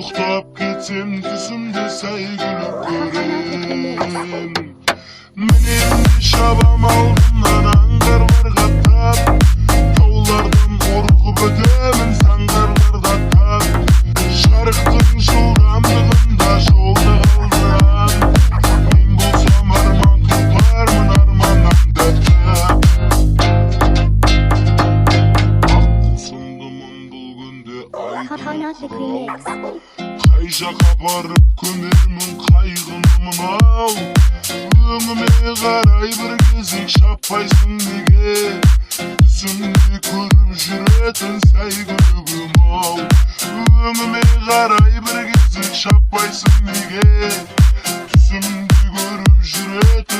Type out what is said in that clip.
Ұйықтап кетсем, түсімде сәйгүлік көрем. Мінем де шабам алдымнан аңғарлар қаптап, таулардан орғып өтемін заңғарларды аттап. Жарықтың жылдамдығында жолды қалдырам. Мен болсам арман тұлпармын, арманнан дәтіп. Аққу сындымын бұл күнде айдыны Remix. Қай жаққа апарып көмермін қайғыны мынау? Өңіме қарай бір кезек шаппайсың неге? Түсімде көріп жүретін сәйгүлігім ау, өңіме қарай бір кезек шаппайсың неге? Түсімде көріп жүретін